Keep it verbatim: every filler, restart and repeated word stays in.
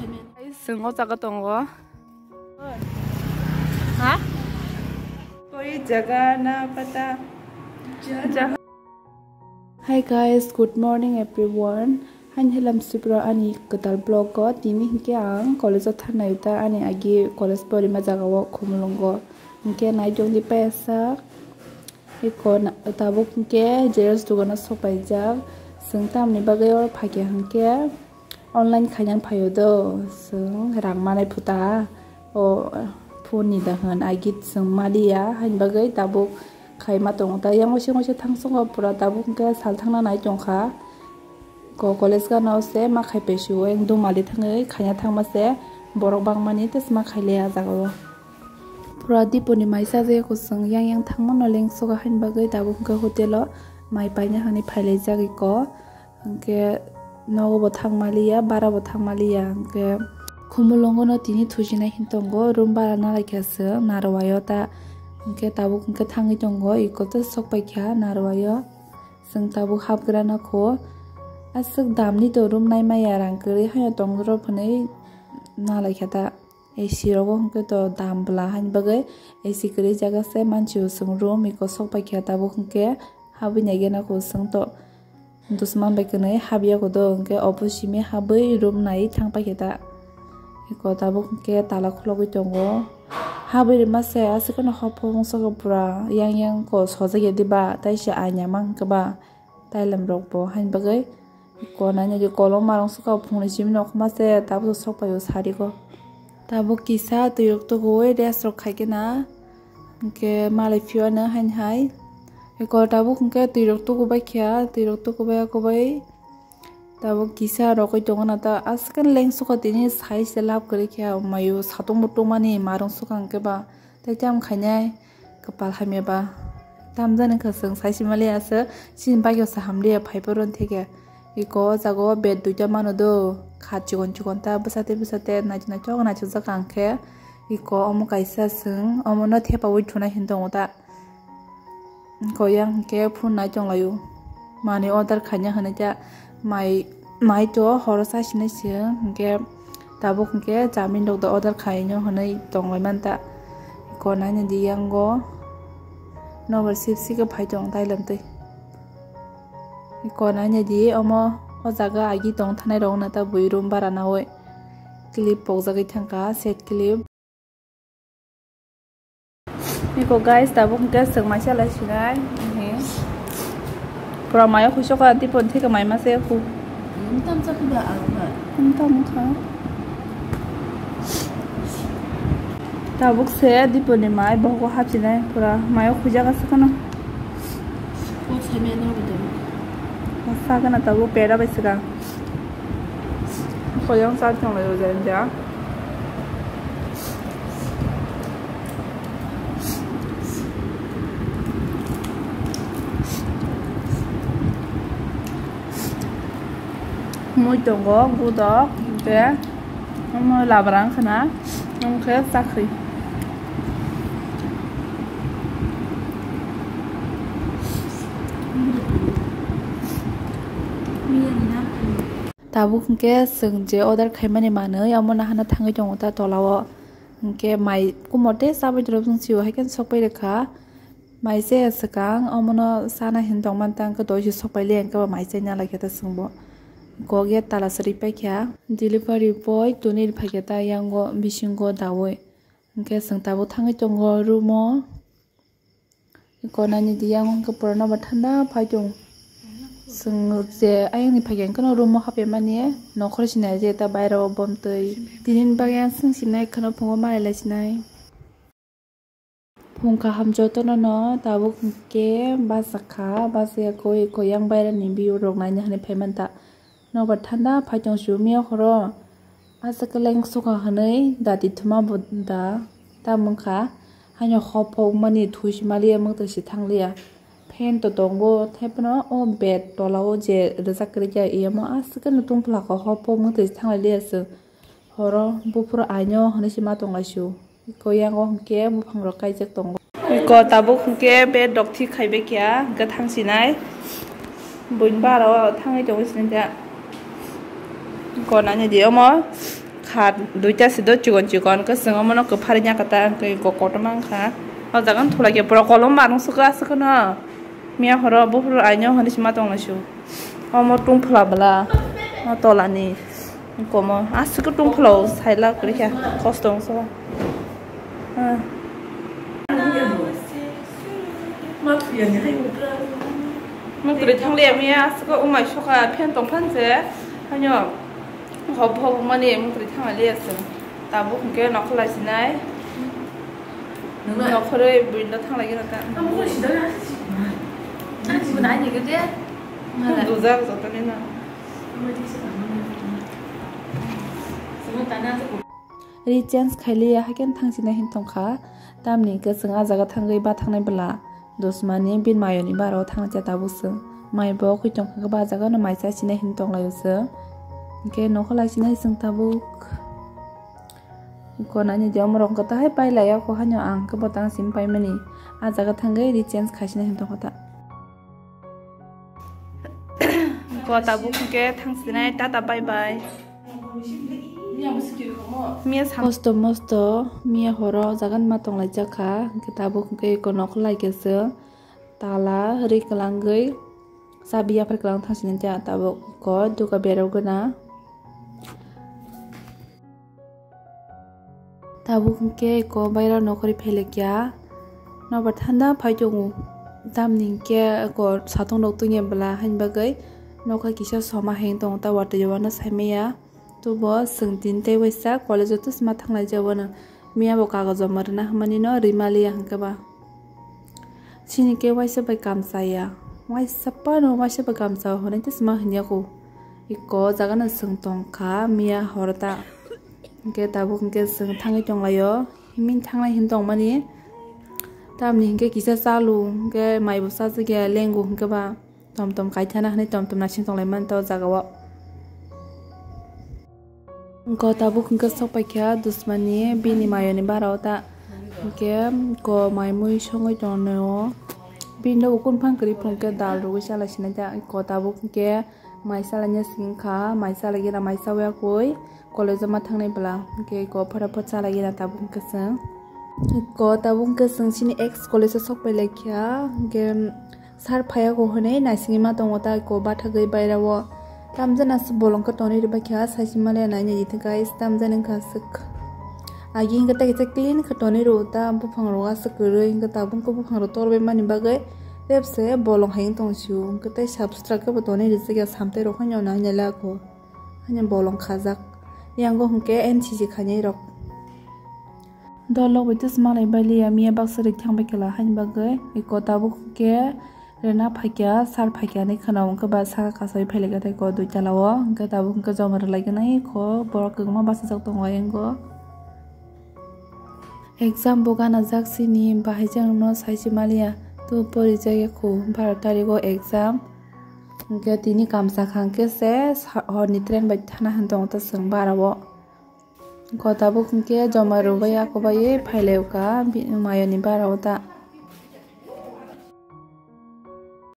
Guys, chwng o jaga tongo. Ha? Koi jaga na pata. Hi guys, good morning everyone. Hain helam sipro ani kwtal vlog o. Tini hinkhe ang college o thangnai ta ani agi college porima jaga o Khumulwngo. Hinkhe nai jongdi payasa. Eko na-, tabuk hinkhe xerox dogano sokpaijak. Chwng tamni bagwi oro phaikha hinkhe online khainani phaio do. Chwng rang manai phuta o phone ni da hwn agi chwng maliya hain bagwi tabuk khaima tongo ta. Yang waisa waisa thangsungo pura tabuk hinkhe sal thangna nai tongkha. Ko college gana o se ma khai pesu o, ekdom mali thangwi khaina thangma se borok bangmani tei se ma khaile ah jaga o. Pura diponi mai chajago chwng yang yang thangmano lengsogo hain bagwi tabuk hwnkhe hotel o mai paina hwnwi phailaijak iko. Hwnkhe nogo bo thangmaliya, bara bo thangmaliya, hwnkhe Khumulwngo no tini thusinai hin tongo, room bara nalaikha chwng Narwai o ta. Hwnkhe tabuk hwnkhe thangwi tongo, iko tei sok paikha Narwai o. Chwng tabuk hapgra nokho. Aswk damni to room naimaya rang kwrwi haino tongro phwnwi nalaikha ta. A C rogo hwnkhe to dam bwla haini bagwi A C kwrwi jaga se mansi o chwng room iko sok paikha tabuk hwnkhe habwi naigena kho chwng to dusman bai kwnwi habya kho do hwnkhe obo simi habwi room nai thang paikha ta. Iko tabuk hwnkhe tala khulogwi tongo. Habwi rwma se aswk no hopho wngsa khe pura yang yang ko sojak ya diba, tei se aina mang khe ba tailam rok bo hain bagwi iko nai nai kolom marung saka phungni simi nokma se tabuk sok paio sari go. Tabuk kisa twi rok tukuwi rest rok khai khe na hwnkhe malai phiyano hain hai iko tabuk hwnkhe twi rok tukubai kha, twi rok tukubai kubai. Tabuk kisa rogwi tongo na ta, aswk leng sukha tini sai se lab kwrwi khe, maio satung bo tongmani marung sukha hwnkhe ba, tei tamo khainai kwpal hamya ba. Tamjani kha chwng sai se mali aswk, chini bagyo sa hamliya phai phuru theke. Iko o jaga o bed duita mano do, kha chikon chikon ta bwsate bwsate naithok naithok naithok jak ang khe. Iko omo kaisa chwng, omo no thepaui thunai hin tongo ta. Koyang hwnkhe phone nai tonglaio. Manwi order khaina hwnwi ta mai, mai to horo chasinai se hwnkhe tabuk hwnkhe chowmin rok da order khaino hwnwi tonglai manta. Konani di yango nobar sip sip khe phai tong tailam twi. Konani di omo o jaga agi tong thanai rok na ta bui room bara nawi clip pokjagwi thangkha set clip. Iko guys, tabuk hwnkhe chwng mai chalai sinai. Pura mayo khuisokha, dipon theke mai ma se khu. Tamsa khuda alma. Tamkha. Tabuk se diponi mai bogo hapsinai pura mayo khuijak aswk kheno. Kok sai mano bodo. Sakana tabuk pera bai swkang. Koyang sa tong lai janja. Mui tongo, gudok, hwnkhe omo labra wngkha na, hwnkhe chakri. Tabuk hwnkhe chwng je order khaimani manwi, omo nahana thangwi tongo ta tola o. Hwnkhe mai kumor tei chabai rwbwng sio, hai khe sokpai rwkha. Mai chaya swkang, omono chana hin tongmani ta hwnkhe doise sokpai le hwnkhe bo mai chaina lai khe ta chwngbo. Kok ya tala srwi paikha. Delivery boy tuni phaikha ta yango bisingo daui. Hwnkhe chwng tabuk thangwi tongo room o. Konani di yang hwnkhe pura nobar thanda phai tong. Chwng je ayangni phaikha hwnkhe no room o hapya mani nokhor sinai je ta baira o bomtwi. Tini bagwi ang chwng sinai kheno phungo malai lai sinai. Phung kaham jotono no tabuk hwnkhe bachakha, bachaya koi koi yang bairani view rok naina hinwi phai manta. Nobar thanda phai tong sumya horo. Aswk leng sukha hinwi dati thuma bo da tamung kha. Haino hopho wngmani thuisi maliya mwtwi si thangliya. Fan to tongo, tei phano o bed tola o je rijak kwrwi ya, iyamo aswk no tungphla kha, hopho mwtwi si thanglai liya chwng. Horo buphuru aino hinwi se ma tong laisio. Koyango hwnkhe buphang rok kaijak tongo. Ko tabuk hwnkhe bed rok thik khai bai kha, hwnkhe thang sinai. Buini bara o thangwi tongwi sinai da. Ko nani di omo. Hat duita si do chikon chikon, ke swngo mono kwphar nya kata, ke ko kotorma wngkha. O jaga no thulai ke pura kolom barung suka suka no. Miya horo buphuru aino hwnwi sima tong lai su. Omo tungphla bwla. O tola ni komo aswk tungphla o saila kwrwi kha, kosto wngsa. Ah. Mung twi thang liya miya aswk umai soka phen tong phan se. Hanyo. Hop hop mani mung twi thang lai liya se. Tabuk hwnkhe nokhor lai sinai. Nokhorwi buino thang lai gina ta. Ang buino sinai. Ang buino sinai. Ang buino sinai. Ang buino sinai. Dujak joto ni na. Rechange khailiya, haikhe thangsinai hin tongkha. Tamni hwnkhe chwng ah jaga thangwi bathangnai bwla. Dusmani bini mayoni bara o thangcha tabuk chwng. Mai bo khwi tongkha khe ba jaga no mai cha sinai hin tonglaio chwng. Hwnkhe nokho lai sinai chwng tabuk. Konani de omorok hwnkhe tahai pailaiya kho haino ang khe bo tang simi paimani. Ah jaga thangwi rechange khaisinai hin tongkha ta. Ko tabuk hwnkhe thangsinai, tata bye bye. Miya sa mosto mosto miya horo jaga ma tonglaijak kha, hwnkhe tabuk hwnkhe ko nokho lai khe se tala ri kwlangwi chabi yaphar kwlang thangsinai ta tabuk ko duka berok gana. Tabuk hwnkhe eko baira nokhorwi phailekya. Nobar thanda phai tongo. Tamni hwnkhe eko satung rok tungya bwla haini bagwi nokha kisa soma heng tongo ta watwi wano saimaya. Tubo chwng tini tei waisa college o tusma thanglai jawano. Miya bo kagoz joma rwna hwnmani no rwimaliya hwnkhe ba. Chini khe waisa bai kamchaya. Waisa phano waisa bai kamcha hwnwi tei sima hwnyaku. Eko jaga no chwng tongkha miya horo ta. Hwnkhe tabuk hwnkhe chwng thangwi tonglaio. Himing thangnai hin tongmani. Tamni hwnkhe kisa chalu hwnkhe maibo chajakya lengo hwnkhe ba. Tom tom kaithana hwnwi tom tom naising tonglaimani o jaga o. Ko tabuk hwnkhe sokpaikha dusmani bini mayoni bara o ta. Hwnkhe ko mai mui songwi tongo. Bini nogo kunphang kwrwi phunukhe dal rwgwi chalai sinai ta. Ko tabuk hwnkhe mai chalaina singkha, mai chalaigena mai chawi yakwi college o ma thangnai bwla. Hwnkhe ko phora phor chalaigena tabuk hwnkhe chwng. Ko tabuk hwnkhe chwng chini ex college o sokpai laikha. Hwnkhe Sir phaiya ko hwnwi naisingwi ma tongo ta ko bathagwi baira o. Tamjana se bolong khe tonwi rwbaikha saisi maliya naina di thangkha is tamjani wngkha aswk. Agi hwnkhe tei kisa clean khe tonwi rwo ta buphang rok aswk kwrwi hwnkhe tabuk khe buphang rok torbai mani bagwi tepse bolong hai wng tong sio hwnkhe tei substra khe bo tonwi rijak ya samtwi rok haino naina la ko haino bolong khajak. Yango hwnkhe N C C khainai rok. Dol logwi tei swmalai bai liya miya baksa rik thang bai kela haini bagwi eko tabuk hwnkhe rwna phaikya sir phaikya hinwi khwna hwnkhe ba saka kasawi phailaikha tei ko duitala o hwnkhe tabuk hwnkhe joma rwlaikhe nai kho borok kwbangma bachajak tongo ayang o. Exam bo ganajak chini bahai jang no saisi maliya tu porijakya khu baro tarikh o exam hwnkhe tini kamsa kha hwnkhe se horni train bai thana hinwi tongo ta chwng bara o. Ko tabuk hwnkhe joma rwbai ako bai phailaio ka mayoni bara o ta.